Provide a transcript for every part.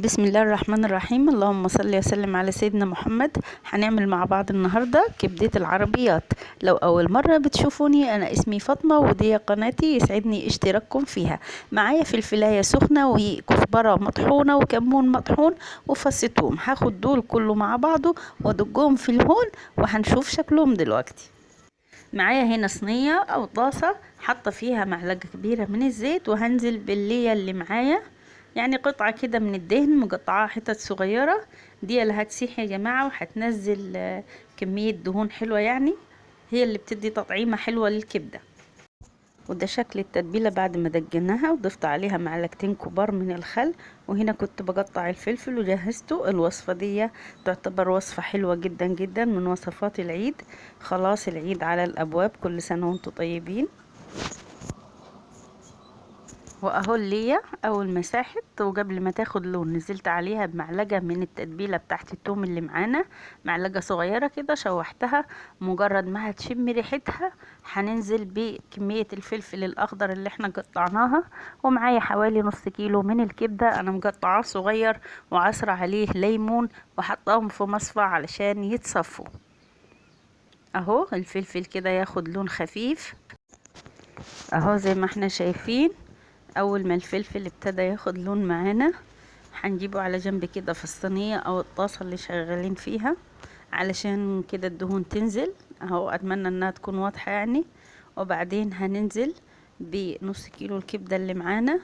بسم الله الرحمن الرحيم. اللهم صل وسلم على سيدنا محمد. هنعمل مع بعض النهارده كبدة العربيات. لو اول مرة بتشوفوني، انا اسمي فاطمة ودي قناتي، يسعدني اشتراككم فيها. معايا فلفلايه سخنة وكزبره مطحونه وكمون مطحون وفص ثوم. هاخد دول كله مع بعضه وادجهم في الهون وهنشوف شكلهم دلوقتي. معايا هنا صينية او طاسه حاطه فيها معلقه كبيرة من الزيت، وهنزل بالليه اللي معايا، يعني قطعة كده من الدهن مقطعاها حتت صغيرة. دي اللي هتسيح يا جماعة وهتنزل كمية دهون حلوة، يعني هي اللي بتدي تطعيمة حلوة للكبدة. وده شكل التتبيلة بعد ما دجناها، وضفت عليها معلقتين كبار من الخل. وهنا كنت بقطع الفلفل وجهزته. الوصفة دي تعتبر وصفة حلوة جدا جدا من وصفات العيد. خلاص العيد على الأبواب، كل سنة وانتم طيبين. واهو اللية اول ما ساحت وقبل ما تاخد لون نزلت عليها بمعلقه من التتبيله بتاعت التوم اللي معانا، معلقه صغيرة كده شوحتها. مجرد ما هتشم ريحتها هننزل بكمية الفلفل الاخضر اللي احنا قطعناها. ومعايا حوالي نص كيلو من الكبده انا مقطعاه صغير وعصره عليه ليمون وحطاهم في مصفى علشان يتصفوا. اهو الفلفل كده ياخد لون خفيف اهو زي ما احنا شايفين. اول ما الفلفل ابتدى ياخد لون معانا هنجيبه على جنب كده في الصينية او الطاسة اللي شغالين فيها علشان كده الدهون تنزل اهو. اتمنى انها تكون واضحة يعني. وبعدين هننزل بنص كيلو الكبدة اللي معانا،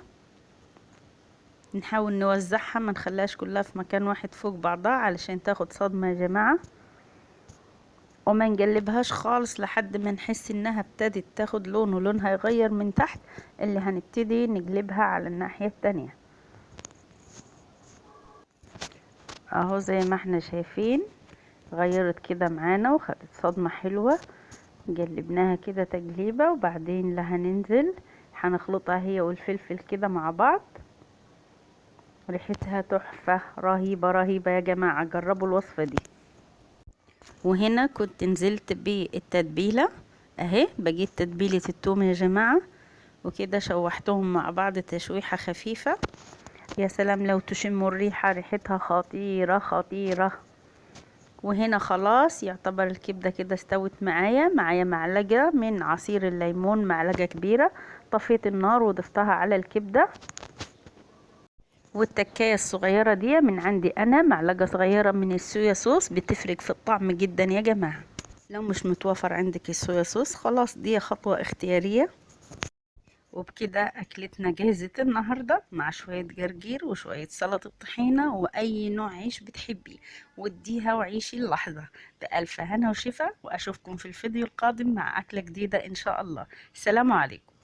نحاول نوزعها ما نخليهاش كلها في مكان واحد فوق بعضها علشان تاخد صدمة يا جماعة. وما نقلبهاش خالص لحد ما نحس انها ابتدت تاخد لون ولونها يغير من تحت، اللي هنبتدي نقلبها على الناحية التانية اهو. زي ما احنا شايفين غيرت كده معانا وخدت صدمة حلوة. قلبناها كده تقليبة، وبعدين لها هننزل هنخلطها هي والفلفل كده مع بعض. ريحتها تحفة رهيبة رهيبة يا جماعة، جربوا الوصفة دي. وهنا كنت نزلت بالتتبيلة اهي، بقيت تتبيلة التوم يا جماعة، وكده شوحتهم مع بعض تشويحة خفيفة. يا سلام لو تشموا الريحة، ريحتها خطيرة خطيرة. وهنا خلاص يعتبر الكبدة كده استوت معايا. معايا معلقة من عصير الليمون، معلقة كبيرة، طفيت النار وضفتها على الكبدة. والتكاية الصغيرة دي من عندي انا، معلقة صغيرة من الصويا صوص، بتفرق في الطعم جدا يا جماعة. لو مش متوفر عندك الصويا صوص خلاص دي خطوة اختيارية. وبكده اكلتنا جاهزة النهاردة مع شوية جرجير وشوية سلطة طحينة واي نوع عيش بتحبيه، وديها وعيشي اللحظة بألف هنا وشفا. واشوفكم في الفيديو القادم مع اكلة جديدة ان شاء الله. السلام عليكم.